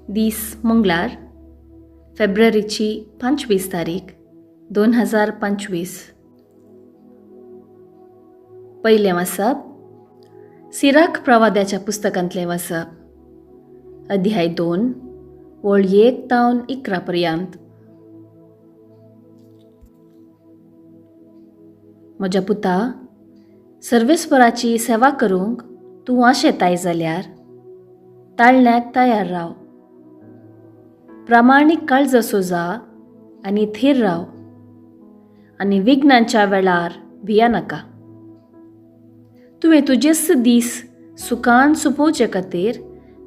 दीस मंगळार, फेब्रुवारीची 25 तारीख 2025. पयलें वाचप सिराख प्रवाद्याच्या पुस्तकांतलें वाचप, अध्याय 2 ओळ 1 तावन 11 पर्यंत. म्हज्या पुता, सर्वेस्पराची सेवा करूंक तूं आशेताय जाल्यार ताळण्याक तयार राव. प्रामाणीक काळजाचो जा आनी थीर राव आनी विघ्नांच्या वेळार भिया नाका. तुवें तुजेच दीस सुखान सोंपोवचे खातीर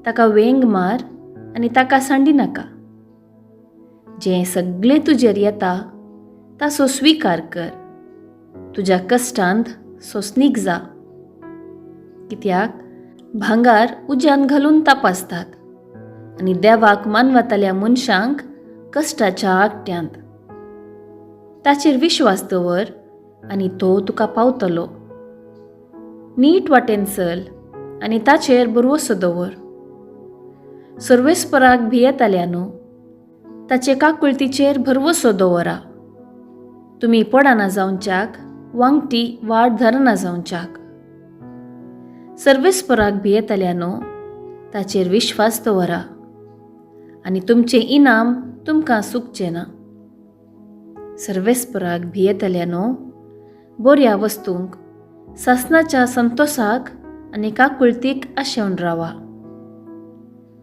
ताका वेंग मार आनी ताका सांडी नाका. जें सगळें तुजेर येता ताचो स्विकार कर. तुज्या कश्टांत सोंसणीक जा, कित्याक भांगार उज्यान घालून तपासतात आनी देवाक मानवतल्या मनशांक कश्टाच्या आगट्यांत. ताचेर विश्वास दवर आनी तो तुका पावतलो. नीट वाटेन चल आनी ताचेर भरवसो दवर. सर्वेस्पराक भियेताल्या न्हू, ताचे काकुळतीचेर भरवसो दवरा. तुमी पडना जावच्याक, वांगटी वाट धरना जावच्याक. सर्वेस्पराक भियेताल्या न्हू, ताचेर विश्वास दवरा आनी तुमचें इनाम तुमकां सुकचें ना. सर्वेस्पराक भियेतल्या न्हू, बऱ्या वस्तूंक, सासनाच्या संतोसाक आनी काकुळतीक आशेवन रावा.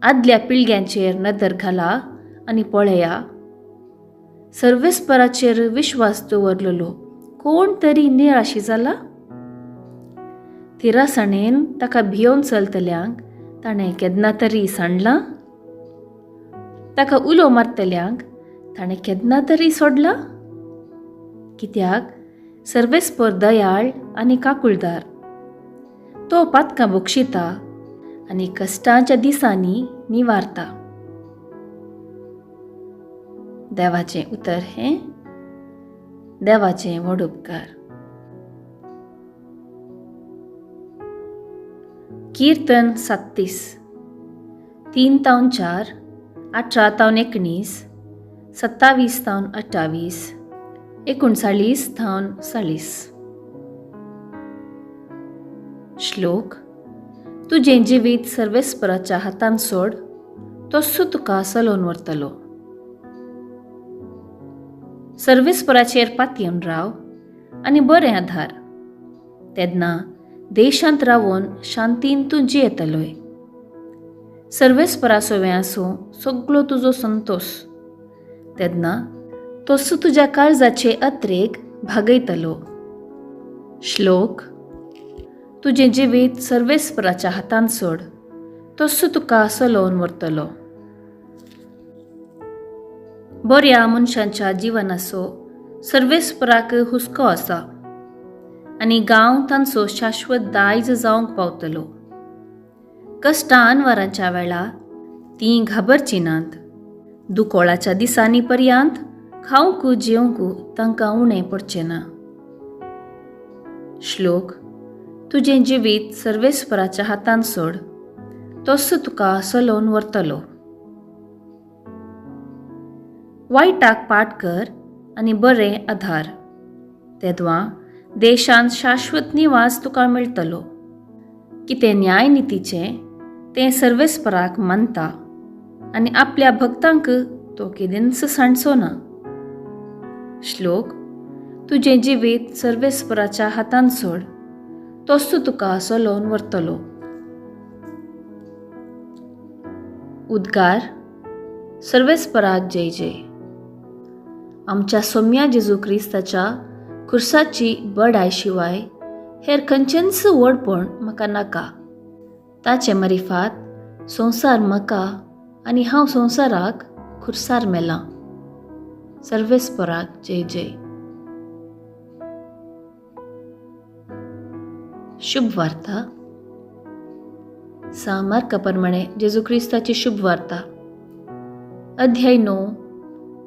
आदल्या पिळग्यांचेर नदर घाला आनी पळया. सर्वेस्पराचेर विश्वास दवरलेलो कोण तरी निराशी जाला? थिरासाणेन ताका भियोवन चलतल्यांक ताणें केन्ना तरी सांडलां? ताका उलो मारतल्यांक ताणें केन्ना तरी सोडलां? कित्याक सर्वेस्पर दयाळ आनी काकुळदार. तो पातकां बक्षिता आनी कश्टांच्या दिसांनी निवारता. देवाचें उतर हें देवाचें व्हड उपकार. कीर्तन 37, 3 तावन 4, 18 तावन 19, 27 तावन 28, 39 तावन 40. श्लोक. तुजें जिवीत सर्वेस्पराच्या हातान सोड, तोच तुका चलोवन व्हरतलो. सर्वेस्पराचेर पातयेवन राव आनी बरें आधार, तेन्ना देशांत रावून शांतीन तूं जियेतलोय. सर्वेस्परा सवें आसूं सगळो तुजो संतोस, तेन्ना तोच तुज्या काळजाचे अत्रेक भागयतलो. श्लोक. तुजें जिवीत सर्वेस्पराच्या हातान सोड, तोच तुका चलोवन व्हरतलो. बऱ्या मनशांच्या जिवनाचो सर्वेस्पराक हुस्को आसा आनी गांव तांचो शाश्वत दायज जावंक पावतलो. कश्टां अनवरांच्या वेळा तीं घाबरचीं नात. दुकोळाच्या दिसांनी पर्यंत खावंक जेवंक तांकां उणें पडचें ना. श्लोक. तुजें जिवीत सर्वेस्पराच्या हातान सोड, तोच तुका चलोवन व्हरतलो. वायटाक पाट कर आनी बरें आधार, तेदवां देशांत शाश्वत निवास तुका मेळटलो. कितें न्याय नितीचें तें सर्वेस्पराक मानता आनी आपल्या भक्तांक तो केदेंच सांडचो ना. श्लोक. तुजें जिवीत सर्वेस्पराच्या हातान सोड, तोच तुका चलोवन व्हरतलो. उद्गार. सर्वेस्पराक जय जय. आमच्या सोम्या जेजू क्रिस्ताच्या खुर्साची बडाय शिवाय हेर खंयचेंच व्हडपण म्हाका नाका. ताचे मरिफात संवसार म्हाका आनी हांव संवसाराक खुर्सार मेलां. सर्वेस्पराक जय जय. शुभ वार्ता. सा मार्का प्रमाणे जेजू क्रिस्ताची शुभ वार्ता, अध्याय 9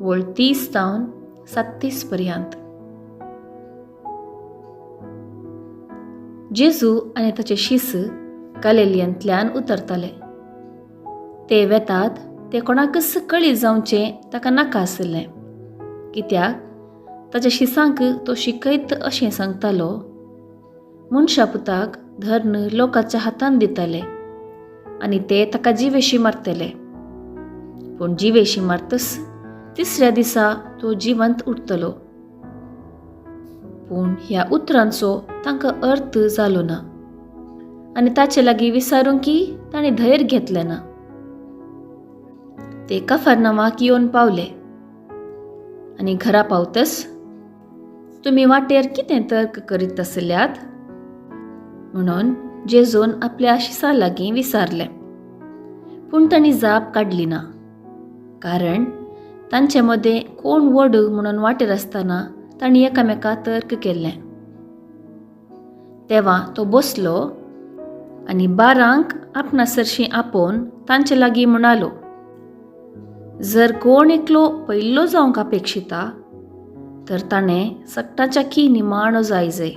वळ 30 तावन 37 पर्यंत. जेजू आनी ताचे शिस गालिलियांतल्यान उतरताले. ते वेतात तें कोणाकच कळीत जावचें ताका नाका आशिल्लें, कित्याक ताच्या शिसांक तो शिकयत अशें सांगतालो, मनशा पुताक धर्न लोकांच्या हातान दिताले आनी ते ताका जिवेशी मारतले, पूण जिवेशी मारतच तिसऱ्या दिसा तो जिवंत उरतलो. पूण ह्या उतरांचो तांकां अर्थ जालो ना आनी ताचे लागीं विचारूंक की ताणें धैर्य घेतलें ना. ते कफर्नामाक येवन पावले आनी घरा पावतच तुमी वाटेर कितें तर्क करीत आसल्यात म्हणून जेजून आपल्या शिसा लागीं विचारलें. पूण तांणी जाप काडली ना, कारण तांचे मदें कोण व्हड म्हणून वाटेर आसतना तांणी एकामेका तर्क केल्लें. तेवा तो बसलो आनी 12 आपणा सरशीं आपोवन तांचे लागीं म्हणालो, जर कोण एकलो पयलो जावंक अपेक्षिता तर ताणें सगटाच्या की निमाणो जाय जाय.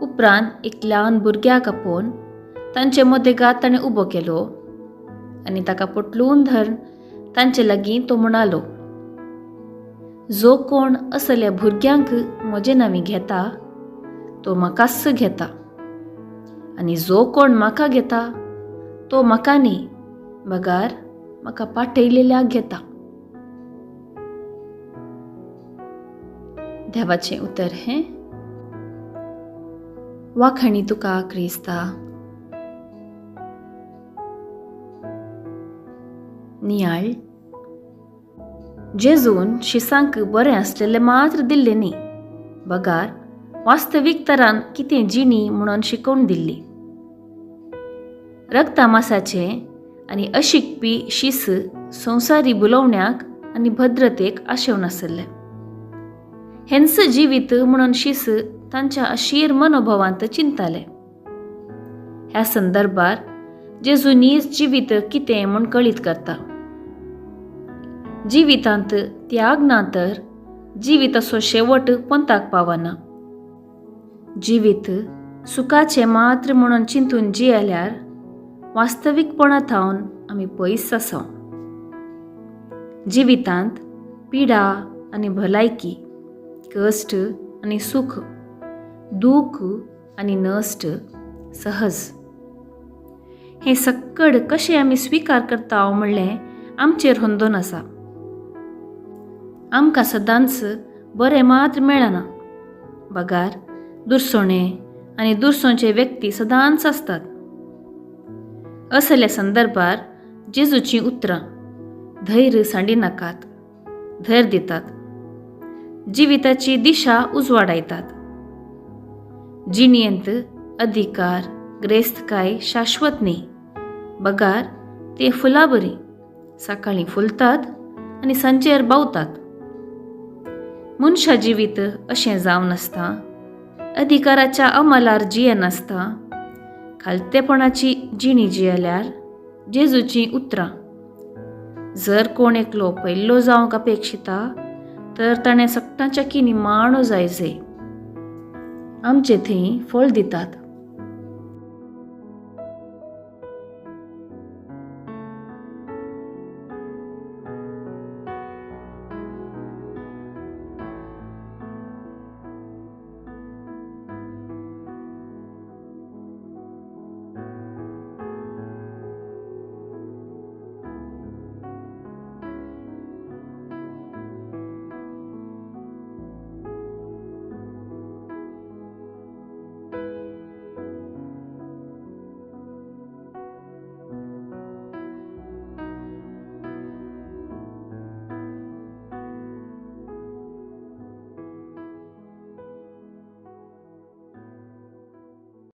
उपरांत एक ल्हान भुरग्याक आपोवन तांचे मदेगात ताणें उबो केलो आनी ताका पोटलून धरून तांचे लागीं तो म्हणालो, जो कोण असल्या भुरग्यांक म्हजे नांवी घेता तो म्हाकाच घेता, आनी जो कोण म्हाका घेता तो म्हाका न्ही बगार म्हाका पाठयलेल्याक घेता. देवाचें उतर हें. वाखाणी तुका क्रिस्ता. नियाळ. जेजून शिसांक बरें आसलेलें मात्र दिल्लें न्ही, बगार वास्तवीक तरान कितें जिणी म्हणून शिकोवन दिल्ली. रक्तामासाचें आनी अशिकपी शीस संवसारी बुलोवण्याक आनी भद्रतेक आशेवन आसले. हेंच जिवीत म्हणून शीस तांच्या अशीर मनोभावांत चिंताले. ह्या संदर्भार जेजू नीज जिवीत कितें म्हूण कळीत करता. जिवितांत त्याग ना तर जिविताचो शेवट पंताक पावना. जिवीत सुखाचें मात्र म्हणून चिंतून जियेल्यार वास्तवीकपणा थावन आमी पयस आसा. जिवितांत पिडा आनी भलायकी, कश्ट आनी सुख, दूख आनी नश्ट सहज हें सक्कड कशें आमी स्विकार करता म्हणलें आमचेर होंदोन आसा. आमकां सदांच बरें मात्र मेळना, बगार दुरसोणे आनी दुरसोणचे व्यक्ती सदांच आसतात. असल्या संदर्भार जेजूचीं उतरां धैर्य सांडिनाकात, धैर्य दितात, जिविताची दिशा उजवाडायतात. जिणेंत अधिकार ग्रेस्तकाय शाश्वत न्ही, बगार ते फुलां बरी सकाळीं फुलतात आनी सांजेर बावतात. मनशा जिवीत अशें जावन आसता, अधिकाराच्या अंमलार जियेनासता खालतेपणाची जिणी जियेल्यार जेजूचीं उतरां जर कोण एकलो पयलो जावंक अपेक्षिता तर ताणें सगटांच्या की निमाणो जाय जाय आमचे थंय फळ दितात.